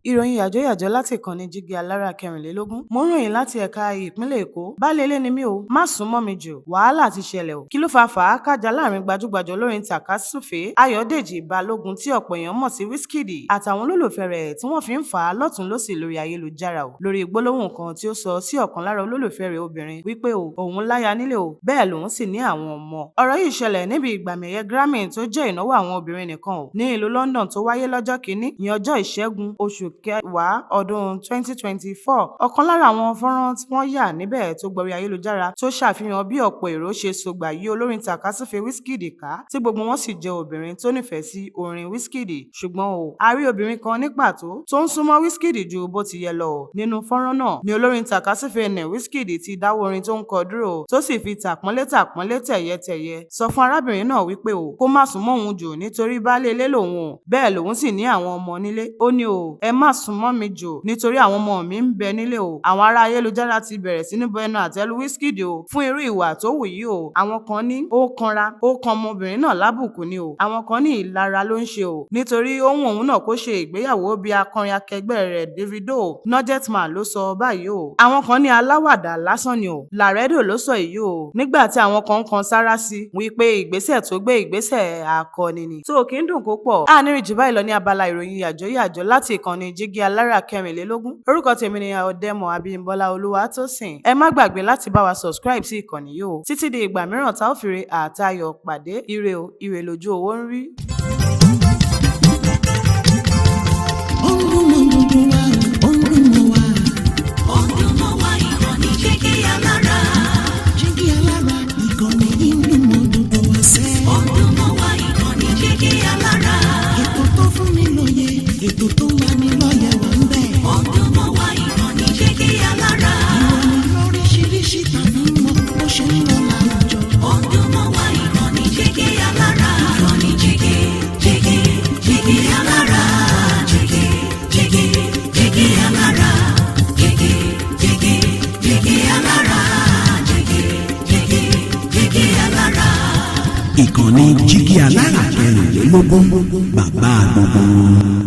Ìròyìn yàjóyàjó láti ìkànnì Jígí Alára 24. Mo ń ròyìn láti ẹ̀ka ìpínlẹ̀ Èkó. Baálé ilé ni mí o, má sún mọ́ mi jù. Wàhálà ti ṣẹlẹ̀ o. Kí ló fa fàákájá láàrin gbajúgbajà olórin tàkasúfèé Ayọ̀dèjì Balógun tí ọ̀pọ̀ èèyàn mọ̀ sí Wizkid àtàwọn olólùfẹ́ rẹ̀ tí wọ́n fi ń fà á lọ́tùn lósì lórí ayélujára o. Lórí gbólóhùn kan tí ó sọ sí ọ̀kan lára olólùfẹ́ rẹ̀ obìnrin wípé o, òun láya nílé o, bẹ́ẹ̀ lòun sì ní àwọn ọmọ. Ọ̀rọ̀ yìí ṣẹlẹ̀ níbi ìgbàmì ẹ̀yẹ Grammy tó jẹ́ ìnáwó àwọn obìnrin nìkan o ní ìlú London tó wáyé lọ́jọ́ kìíní, ìyẹn ọjọ́ Ìṣẹ́gun, oṣù kẹwàá, ọdún 2024. Ọ̀kan lára àwọn fọ́nrán tí wọ́n yà níbẹ̀ tó gborí ayélujára tó ṣàfihàn bí ọ̀pọ̀ èrò ṣe sògbà yí olórin tàkasúfèé Wizkid ká, tí gbogbo wọn sì jẹ́ obìnrin tó nífẹ̀ẹ́ sí orin Wizkid. Ṣùgbọ́n o, a rí obìnrin kan ní pàtó tó ń súnmọ́ Wizkid ju bó ti yẹ lọ o. Nínú fọ́nrán náà ni olórin tàkasúfèé nẹ̀ Wizkid ti dáwọ́ orin tó ń kọ dúró, tó sì fi tàpọ́nlé tàpọ́nlé, tẹ̀yẹtẹ̀yẹ sọ fún arábìnrin náà wípé o, kó má sún mọ́ òun jù nítorí baálé ilé lòun o, bẹ́ẹ̀ lòun sì ní àwọn ọmọ nílé. Ó ní o, ẹ má sún mọ́ mi jù nítorí àwọn ọmọ mi ń bẹ nílé o. Àwọn ará ayélujára ti bẹ̀rẹ̀ sí ní bu ẹnu àtẹ́ lu Wizkid o fún irú ìwà tó wù yìí o. Àwọn kan ní ó kanra, ó kan ọmọbìnrin náà lábùkù ni o. Àwọn kan ní ìlara ló ń ṣe o, nítorí ó wù òun náà kó ṣe ìgbéyàwó bí akọrin akẹgbẹ́ rẹ̀ Davido. Nuggetman ló sọ báyìí o. Àwọn kan ní aláwàdà lásán ni o. Laredo ló sọ èyí o, nígbà tí àwọn kan ń kan sáárá sí wípé ìgbésẹ̀ tó gbé, ìgbésẹ̀ akọni ni. Tó kì í dùn kó pọ̀. A ní rí jù báyìí lọ ní abala ìròyìn yàjóyàjó láti ìkànnì Jígí Alára 24. Orúkọ tèmi ni Ọ̀dẹ́mọ̀ Abímbọ́lá Olúwatósìn. Ẹ má gbàgbé láti bá wa subscribe sí ìkànnì yìí o. Títí di ìgbà mìíràn tá ó fi re àtayọ̀ pàdé. Ire o, ire lójú owó ń rí. Ó ń dún mọ́ gbogbo wa o, ó ń dún mọ́ wa. Ó ń dún mọ́ wa, ìkànnì Jígí Alára. Jígí Alára, ìkànnì yìí ń dún mọ́ gbogbo wa sẹ́. Ó ń dún mọ́ wa, ìkànnì Jígí Alára. Ètò tó fún ni lóye, ètò tó ń lani lọ́yẹ̀ wà ń bẹ̀. Ó ń dún mọ́ wa, ìkànnì Jígí Alára. Ìròyìn lóríṣiríṣi tàbí mọ́ bó ṣe ń lọ láwùjọ. Ó ń dún mọ́ wa, ìkànnì Jígí Alára. Ìkànnì Jígí, Jígí, Jígí Alára. Jígí, Jígí, Jígí Alára. Jígí, Jígí, Jígí Alára. Jígí, Jígí, Jígí Alára. Ìkànnì Jígí Alára 24, bàbá gbogbo wọn.